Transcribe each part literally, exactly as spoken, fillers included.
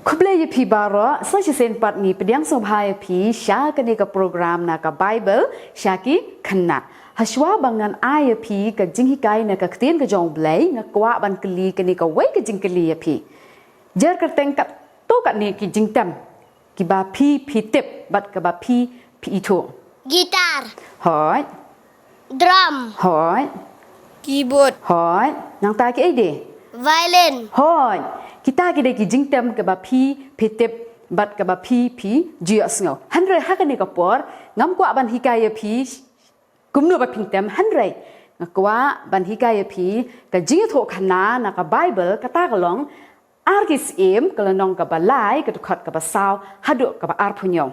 Khublei ïa phi baroh, sa shisien pat ngi pdiang sngewbha ïa phi sha kane ka program na ka Bible sha ki khynnah. Hashwa ba ngan ai ïa phi ka jinghikai na ka ktien ka jong U Blei, nga kwah ban kylli kane kawei ka jingkylli ïa phi. Jer kyrteng katto katne ki jingtem kiba phi phi tip bad kaba phi phi ithuh. Guitar. Hooid. Drum. Hooid. Keyboard. Hooid. Nangta kiei de? Violin. Hooid. Kita ki dei ki jingtem kaba phi phi tip bad kaba phi phi ju ïohsngew. Hynrei ha kane ka por ngam kwah ban hikai ïa phi kumno ba phin tem, hynrei nga kwah ban hikai ïa phi ka jingïathuhkhana na ka Bible, kata ka long Ar Ki Syiem, ka lynnong kaba lai, ka dkhot kaba saw haduh kaba arphew hynñiew.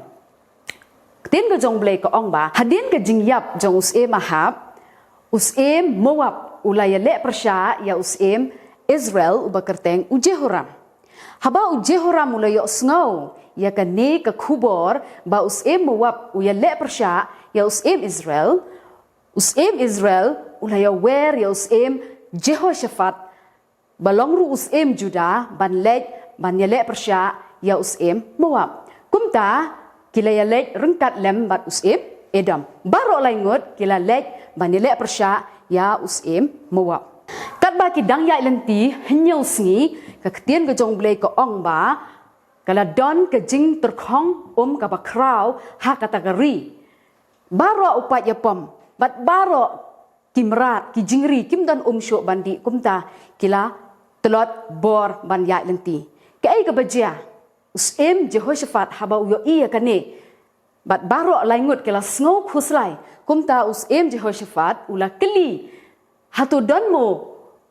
Ktien ka jong U Blei ka ong ba hadien ka jingïap jong u syiem Ahab, u syiem Moab u la ïaleh pyrshah ïa u syiem Israel uba kyrteng u Jehoram. Haba u Jehoram u la ïohsngew ïa kane ka khubor ba u syiem Moab u ïaleh pyrshah ïa u syiem Israel, u syiem Israel u la ïawer ïa u syiem Jehoshaphat ba long ruh u syiem Judah ban leit ban ïaleh pyrshah ïa u syiem Moab. Kumta ki la ïaleit ryngkat lem bad u syiem Edom. Baroh lai ngut ki la leit ban ïaleh pyrshah ïa u syiem Moab. Katba ki dang ïaid lynti hynñiew sngi, ka ktien ka jong U Blei ka ong ba ka la don ka jingtyrkhong um kaba khraw ha kata ka ri. Baroh u paid ïapom bad baroh ki mrad, ki jingri, kim don um shuh ban dih, kumta ki la tlot bor ban ïaid lynti. Kaei kaba jia? U syiem Jehoshaphat haba u ïohi ïa kane bad baroh lai ngut ki la sngew khuslai. Kumta u syiem Jehoshaphat u la kylli, hato don mo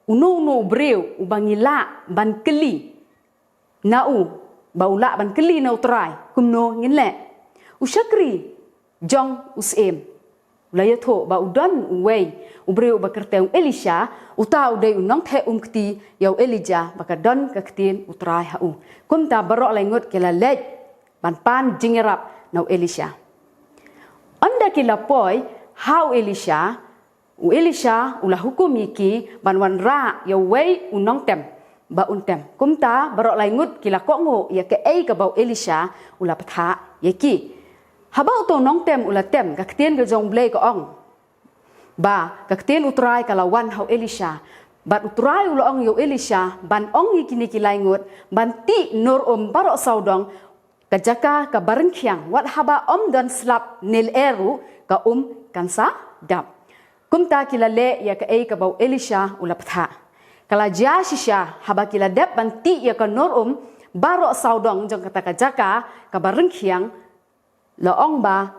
uno uno u briew uba ngi lah ban kylli na u, ba u lah ban kylli na U Trai kumno ngin leh? U shakri jong u syiem u la ïathuh ba u don uwei u briew uba kyrteng u Elisha, uta u dei u nongtheh um kti ïa u Elijah ba ka don ka ktien U Trai ha u. Kumta baroh lai ngut ki la leit ban pan jingïarap na u Elisha. Ynda ki la poi ha u Elisha, u Elisha u la hukum ïa ki ban wanrah ïa uwei u nongtem ba un tem. Kumta baroh lai ngut ki la kohnguh ïa kaei kaba u Elisha u la bthah ïa ki. Haba uto u nongtem u la tem, ka ktien ka jong U Blei ka ong ba ka ktien U Trai ka la wan ha u Elisha. Bad U Trai u la ong ïa u Elisha ban ong ïa kine ki lai ngut ban tih nur um baroh sawdong ka jaka kaba rngkhiang, wat haba ym don slap ne lyer ruh ka um kan sa dap. Kumta ki la leh ïa kaei kaba u Elisha u la bthah. Ka la jia shisha, haba ki la dep ban tih ïa ka nur um baroh sawdong jong kata ka jaka kaba rngkhiang, la ong ba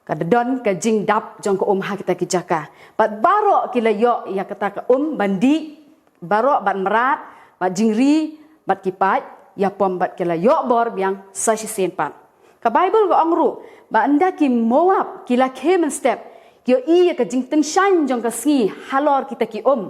ka da don ka jingdap jong ka um ha kita ki jaka. Bad baroh ki la ïoh ïa kata ka um ban dih, baroh bad mrad bad jingri bad ki paid ïapom, bad ki la ïoh bor biang sa shisien pat. Ka Bible ka ong ruh ba ynda ki Moab ki la khie mynstep, ki ïohi ïa ka jingtyngshaiñ jong ka sngi halor kita ki um,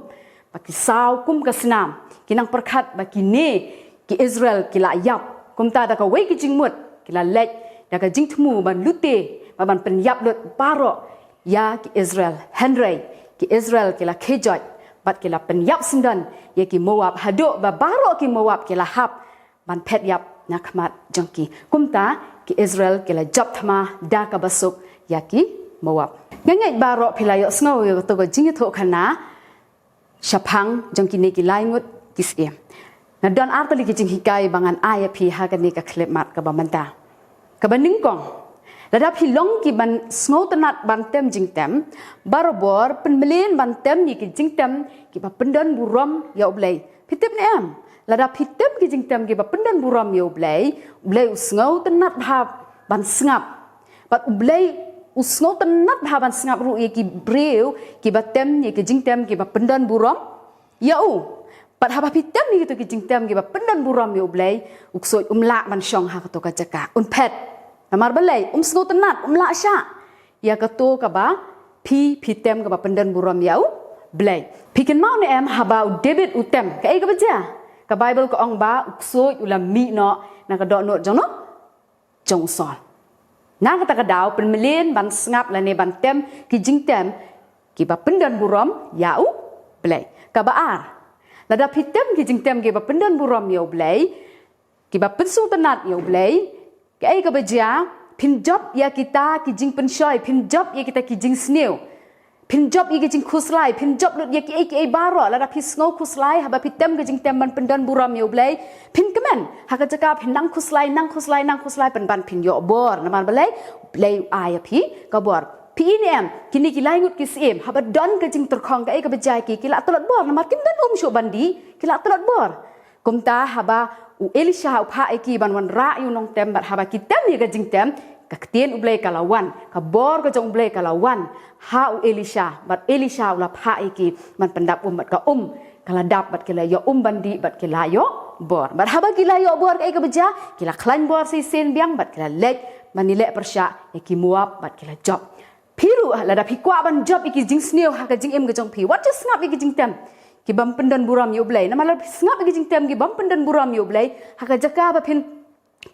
ba ki saw kum ka snam, ki nang pyrkhat ba kine ki Israel ki la ïap. Kumta da kawei ka jingmut ki la leit da ka jingthmu ban lute bad ban pynïap lut baroh ïa ki Israel. Hynrei ki Israel ki la khie joit bad ki la pynïap syndon ïa ki Moab, haduh ba baroh ki Moab ki la hap ban phet ïap na khmat jong ki. Kumta ki Israel ki la jop thma da kaba suk ïa ki Moab. Nga ngeit baroh phi la ïohsngew ïa kato ka jingïathuhkhana shaphang jong kine ki lai ngut ki syiem. Nga don ar tylli ki jinghikai ba ngan ai ïa phi ha kane ka khyllipmat kaba mynta. Kaba nyngkong, lada phi long kiba sngewtynnat ban tem jingtem, barabor pynmlien ban tem ïa ki jingtem kiba pyndon burom ïa U Blei. Phi tip ne em, lada phi tem ki jingtem kiba pyndon burom ïa U Blei, U Blei u sngewtynnat bha ban sngap. Bad U Blei u sngewtynnat bha ban sngap ruh ïa ki briew kiba tem ïa ki jingtem kiba pyndon burom ïa u. Bad haba phi tem ïa kito ki jingtem kiba pyndon burom ïa U Blei, u ksuid um lah ban shong ha kato ka jaka, un phet. Namar balei? Um sngewtynnat, um lah shah ïa kato kaba phi phi tem kaba pyndon burom ïa U Blei. Phi kynmaw ne em haba u David u tem, kaei kaba jia? Ka Bible ka ong ba u ksuid u la mih noh na ka dohnud jong no jong u Saul. Na kata ka daw pynmlien ban sngap lane ban tem ki jingtem kiba pyndon burom ïa U Blei. Kaba ar, lada phi tem ki jingtem kiba pyndon burom ïa U Blei, kiba pynsngewtynnat ïa U Blei, kaei kaba jia, phin jop ïa kita ki jingpynshoi, phin jop ïa kita ki jingsniew. Phin jop ïa ki jingkhuslai, phin jop lut ïa kiei kiei baroh, lada phi sngew khuslai, haba phi tem ka jingtem ban pyndon burom ïa U Blei, phin kmen, ha ka jaka phin nang khuslai, nang khuslai, nang khuslai, pynban phin ïoh bor, namar balei, Blei u ai ïa phi ka bor. Phi i ne em, kine ki lai ngut ki syiem, haba don ka jingtyrkhong kaei kaba jia ïa ki, ki la tlot bor, namar kim don um shuh ban dih, ki la tlot bor. Kumta haba u Elisha u phah ïa ki ban wanrah ïa u nongtem bad haba ki tem ïa ka jingtem, ka ktien U Blei ka la wan, ka bor ka jong U Blei ka la wan ha u Elisha, bad Elisha u la phah ïa ki ban pyndap um bad ka um ka la dap bad ki la ïoh um ban dih bad ki la ïoh bor. Bad haba ki la ïoh bor kaei kaba jia, ki la khlaiñ bor shisien biang bad ki la leit ban ïaleh pyrshah ïa ki Moab bad ki la jop. Phi ruh lada phi kwah ban jop ïa ki jingsniew ha ka jingim ka jong phi, wat ju sngap ïa ki jingtem ki bym pyndon burom ïa U Blei. Namar lada phi sngap ïa ki jingtem ki bym pyndon burom ïa U Blei, ha ka jaka ba phin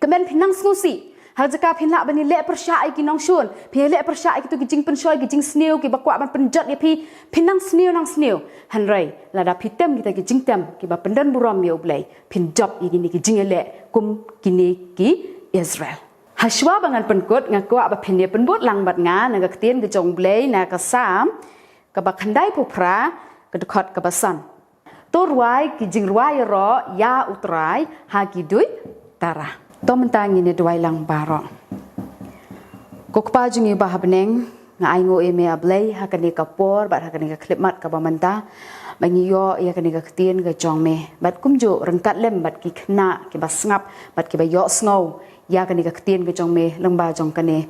kmen phin nang sngewsih, ha ka jaka phin lah ban ïaleh pyrshah ïa ki nongshun, phin ïaleh pyrshah ïa kito ki jingpynshoi, ki jingsniew kiba kwah ban pynjot ïa phi, phin nang sniew nang sniew. Hynrei lada phi tem kita ki jingtem kiba pyndon burom ïa U Blei, phin jop ïa kine ki jingïaleh kum kine ki Israel. Hashwa ba ngan pynkut, nga kwah ba phin ïa pynbud lang bad nga na ka ktien ka jong U Blei na ka Salm kaba khyndaiphew phra, ka dkhot kaba san. To rwai ki jingrwai ïaroh ïa U Trai ha ki duitara. To mynta ngin ïa duwai lang baroh. Ko Kpa jong ngi ba ha bneng, nga ainguh ïa me A Blei ha kane ka por bad ha kane ka khyllipmat kaba mynta, ba ngi ïoh ïa kane ka ktien ka jong me bad kumjuh ryngkat lem bad ki khynnah kiba sngap bad kiba ïohsngew ïa kane ka ktien ka jong me lyngba jong kane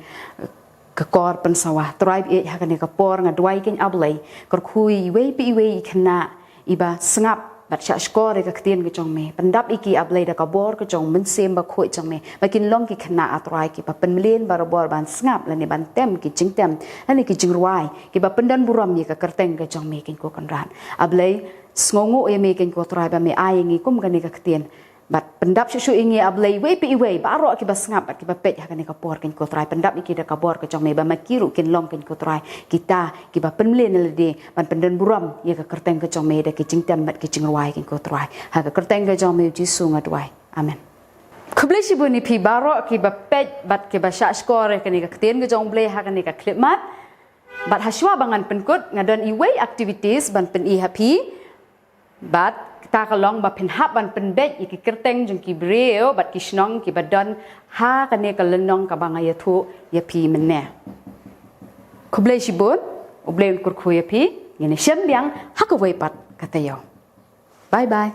ka kor pynsawa. Trai, bad ha kane ka por nga duwai kein A Blei, kyrkhu ïa iwei pa iwei i khynnah iba sngap bad shahshkor ïa ka ktien ka jong me. Pyndap ïa ki A Blei da ka bor ka jong u Mynsiem Bakhuid jong me, ba kin long ki khynnah, A Trai, kiba pynmlien barabor ban sngap lane ban tem ki jingtem lane ki jingrwai kiba pyndon burom ïa ka kyrteng ka jong me, kein ko Kynrad. A Blei, sngewnguh ïa me kein ko Trai ba me ai ïa ngi kum kane ka ktien. Bad pyndap shuh shuh ïa ngi A Blei, iwei pa iwei baroh kiba sngap bad kiba peit ha kane ka por, kein ko Trai, pyndap ïa ki da ka bor ka jong me, ba ma ki ruh kin long, kein ko Trai, kita kiba pynmlien ïa lade ban pyndon burom ïa ka kyrteng ka jong me da ki jingtem bad ki jingrwai, kein ko Trai. Ha ka kyrteng ka jong me U Jisu nga duwai. Amen. Khublei shibun ïa phi baroh kiba peit bad kiba shahshkor ïa kane ka ktien ka jong U Blei ha kane ka khyllipmat. Bad hashwa ba ngan pynkut, nga don iwei activities ban pyni ha phi. Bad kata ka long ba phin hap ban pynbeit ïa ki kyrteng jong ki briew bad ki shnong kiba don ha kane ka lynnong kaba nga ïathuh ïa phi mynne. Khublei shibun, U Blei un kyrkhu ïa phi, ngin ïashem biang ha kawei pat ka taïew. Bye bye.